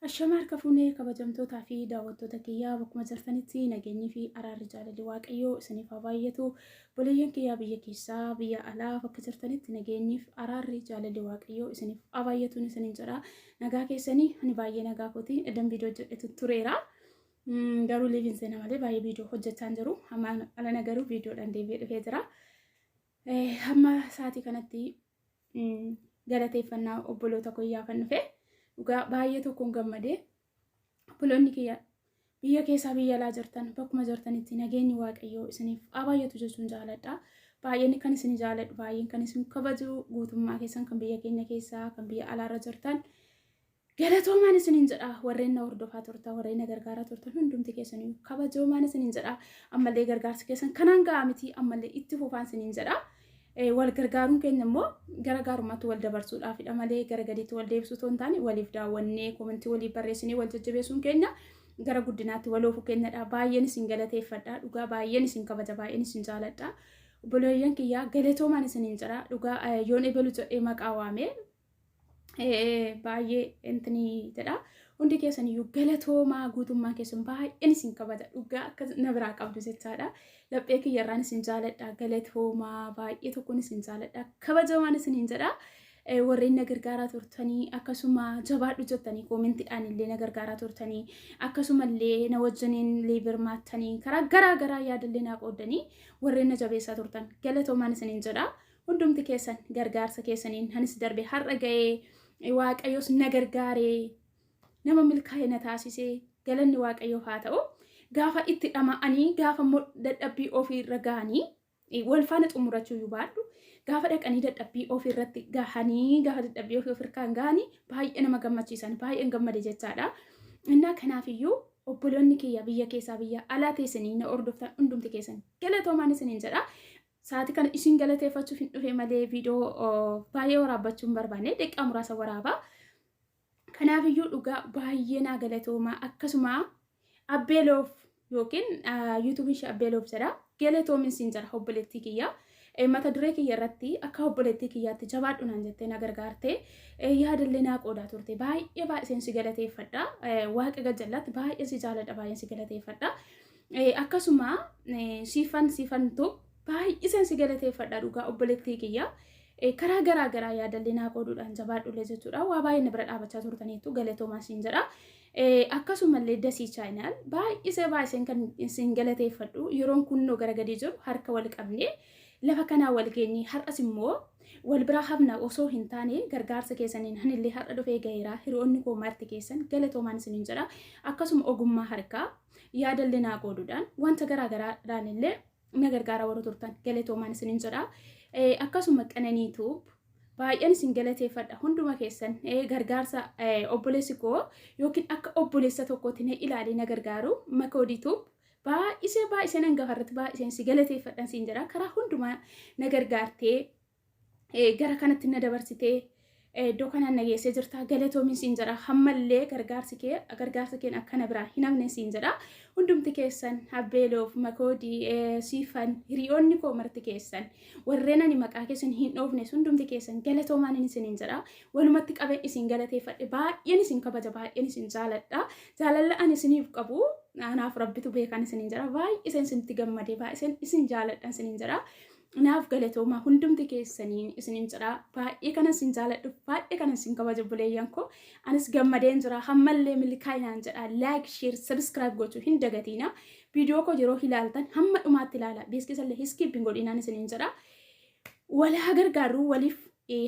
Ashama harka fuunee kabajamtootaa fi daawwattoota kiyyaa bakkuma jirtanitti nageenyii fi araarri jaalalli Waaqayyoo isiniif haa baay'atu. Boleeyyan kiyyaa biyya keessaa biyya alaa bakka jirtanitti nageenyii fi araarri jaalalli Waaqayyoo isiniif haa baay'atuun isiniin jedha. Nagaa keessanii ani baay'ee nagaa kooti. Eddan viidiyoo hojjedhetu tureera. Garuu liiviin seena malee baay'ee viidiyoo hojjechaa hin jiru. Amma alana garuu viidiyoodhaan deebi'ee dhufee jira. Hamma sa'aatii kanatti galateeffannaa obboloota kiyyaa kan dhufe dhugaa baay'ee tokkoon gammadee. Obboloonni kiyya biyya keessaa biyya alaa jirtan bakkuma jirtanitti nageenyi Waaqayyoo isiniif haa baay'atu jechuun jaaladha. Baay'een kan isin jaaladhu, baay'een kan isin kabaju, guutummaa keessan kan biyya keenya keessaa kan biyya alaarra jirtan galatoomaan isiniin jedha. Warreen na hordofaa turtan, warreen na gargaaraa turtan hundumti keessaniyyuu kabajoomaan isiniin jedha. Ammallee gargaarsi keessan kanaan ga'a miti, ammallee itti fufaan isiniin jedha. Wal gargaaruun keenya immoo gara gaarummaatti wal dabarsuudhaafidha malee gara gadiitti wal deebisuu otoo hin taane, waliif daawwannee, komentii waliif barreessinee wal jajjabeessuun keenya gara guddinaatti wal oofuu keenyadha. Baay'een isin galateeffadha, dhugaa baay'een isin kabaja, baay'een isin jaaladha. Obboleeyyan kiyyaa galatoomaan isiniin jedha. Dhugaa yoon ebelu jedhee maqaa waamee baay'ee intinii jedha. Hundi keessan iyyuu galatoomaa, guutummaan keessan baay'een isin kabaja, dhugaa akka na biraa qabdu jechaadha. Laphee kiyyarraan isin jaaladha, galatoomaa, baay'ee tokkoon isin jaaladha, kabajoomaan isiniin jedha. Warreen na gargaaraa turtanii, akkasuma jabaadhu jettanii koomentiidhaan illee na gargaaraa turtanii, akkasumallee na wajjiniin illee birmaattanii, karaa garaa garaa yaadallee naa qooddanii warreen na jabeessaa turtan galatoomaan isiniin jedha. Hundumti keessan gargaarsa keessaniin anis darbe har'a ga'ee, Waaqayyos na gargaaree nama milkaa'e na taasisee, galanni Waaqayyoof haa ta'u. Gaafa itti dhama'anii, gaafa immoo dadhabbii ofii irra ga'anii wal faana xumurachuu iyyuu baadhu, gaafa dhaqanii dadhabbii ofii irratti gahanii, gaafa dadhabbii ofii ofirkaan gahanii baay'ee nama gammachiisan, baay'een gammade jechaadha. Innaa kanaafiyyuu obboloonni kiyya biyya keessaa biyya alaa teessanii na hordoftan hundumti keessan galatoomaan isiniin jedha. Sa'aatii kana isin galateeffachuuf hin dhufe malee viidiyoo baay'ee waraabbachuu hin barbaanne, daqiiqaa muraasa waraabaa. Kanaafiyyuu dhugaa baay'ee naa galatoomaa. Akkasuma Abbeeloof yookiin yuutuubiin ishee Abbeeloof jedha. Galatoomin siin jedha, obboleettii kiyya. Mata duree kiyya irratti akka obboleettii kiyyaatti jabaadhu naan jettee na gargaarte, yaadallee naa qoodaa turte, baay'ee baay'een si galateeffadha. Waaqa gajjallaatti baay'ee si jaaladha, baay'een si galateeffadha. Akkasuma siifan siifantu baay'iseen si galateeffadha, dhugaa obboleettii kiyya. Karaa garaa garaa yaadallee naa qooduudhaan jabaadhullee jechuudha. Waa baay'ee na bira dhaabachaa turtaniittu, galatoomaa siin jedha. Akkasumallee Dasii Channel baay'isee baay'iseen kan isin galateeffadhu, yeroon kunnoo gara gadii jiru harka wal qabnee lafa kanaa wal geenye, har'as immoo wal biraa hafna osoo hin taane gargaarsa keessaniin anillee har'a dhufee gaheera. Hiriyoonni koo marti keessan galatoomaan isiniin jedha. Akkasuma ogummaa harkaa yaadallee naa qooduudhaan, wanta garaa garaadhaan illee na gargaaraa warra turtan galatoomaan isiniin jedha. Akkasuma Qananiituub baay'een isin galateeffadha hunduma keessan. Gargaarsa obboleessi koo yookiin akka obboleessa tokkootti na ilaalee na gargaaru Makoodiituub baay'isee baay'isee nan gafarratti baay'iseen si galateeffadhan siin jedha. Karaa hundumaa na gargaartee gara kanatti na dabarsitee iddoo kanaan na geessee jirta, galatoomin siin jedha. Hammallee gargaarsi kee gargaarsa keen akkana biraa hin hafne siin jedha. Hundumti keessan, Abbeeloof, Makoodii, Siifan, hiriyoonni koo marti keessan, warreen ani maqaa keessan hin dhoofne hundumti keessan galatoomaan isiniin jedha. Walumatti qabeen isin galateeffadhe, baay'een isin kabaja, baay'een isin jaaladha. Jaalala ani isiniif qabu anaaf Rabbitu beekan isiniin jedha. Baay'iseen isinitti gammade, baay'iseen isin jaaladha isiniin jedha. Naaf galatoomaa hundumti keessaniin isiniin jedha. Baay'ee kanan isin jaaladhu, baay'ee kanan isin kabaja, obboleeyyan koo. Anis gammadeen jira, hammallee milkaa'inaan jedha. Like, share, subscribe gochuu hin dagatiina. Viidiyoo koo yeroo ilaaltan hamma dhumaatti ilaala. Beeksisallee skip hin godhinaan isiniin jedha. Wal haa gargaarru, waliif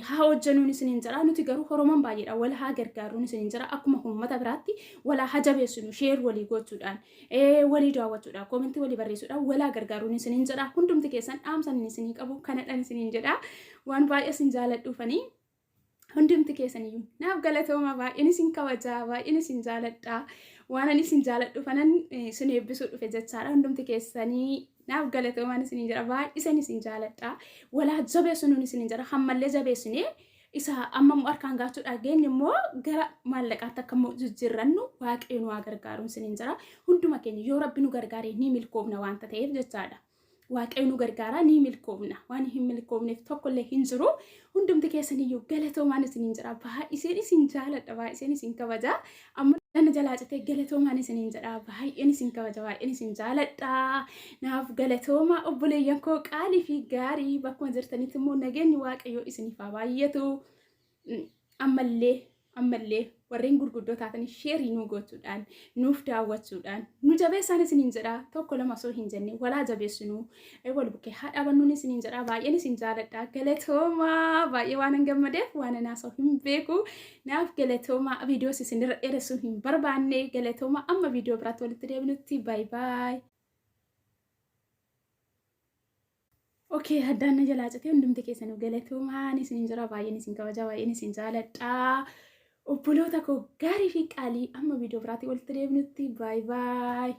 haa hojjennuun isiniin jedha. Nuti garuu Oromoon baay'eedha. Wal haa gargaarruun isiniin jedha. Akkuma uummata biraatti wal haa jabeessinu, share walii gochuudhaan, walii daawwachuudhaan, koomentii walii barreessuudhaan wal haa gargaaruun isiniin jedha. Hundumti keessan dhaamsan isinii qabu kanadhaan isiniin jedha. Waan baay'ee isin jaaladhuufanii hundumti keessan iyyuu naaf galatooma, baay'een isin kabajaa, baay'een isin jaaladha. Waan ani isin jaaladhuufanan isin eebbisuu dhufe jechaadha. Hundumti keessanii naaf galatoomaan isiniin jedha, baay'iseen isin jaaladha. Walaa jabeessuun isiniin jedha. Hammallee jabeessinee isa amma immoo harkaan gaachuudhaa geenye immoo gara maallaqaatti akka immoo jijjiirrannu Waaqayyo nu haa gargaaruun isiniin jedha. Hunduma keenya yoo Rabbi nu gargaare ni milkoofna waanta ta'eef jechaadha. Waaqayyo nu gargaaraa, ni milkoofna. Waan hin milkoofneef tokkollee hin jiru. Hundumti keessaniyyuu galatoomaan isiniin jedha. Baay'iseen isin jaaladha. Baay'iseen isin kabaja. Amma na jalaa citee, galatoomaan isiniin jedha. Baay'een isin kabaja. Baay'een isin jaaladha. Naaf galatooma, obboleeyyan koo qaalii fi gaarii. Bakkuma jirtanitti immoo nageenyi Waaqayyoo isiniif haa baay'atu. Ammallee warreen gurguddoo taatanii share nuu gochuudhaan, nuuf daawwachuudhaan nu jabeessaan isiniin jedha. Tokko lama osoo hin jenne walaa jabeessinuu, wal bukkee haa dhaabannuun isiniin jedha. Baay'een isin jaaladha, galatoomaa. Baay'ee waan hin gammadeef waan naasoo hin beeku. Naaf galatoomaa. Viidiyoos isinirra dheeressuu hin barbaanne. Galatoomaa, amma viidiyoo biraatti walitti deebinutti, bye bye. Okay, addaan na jalaa citee. Hundumti keessanuu galatoomaan isin jira. Baay'een isin kabaja, baay'een isin jaaladha. Obboloota koo gaarii fi qaalii, amma viidiyoo biraatti walitti deebinutti, bye bye.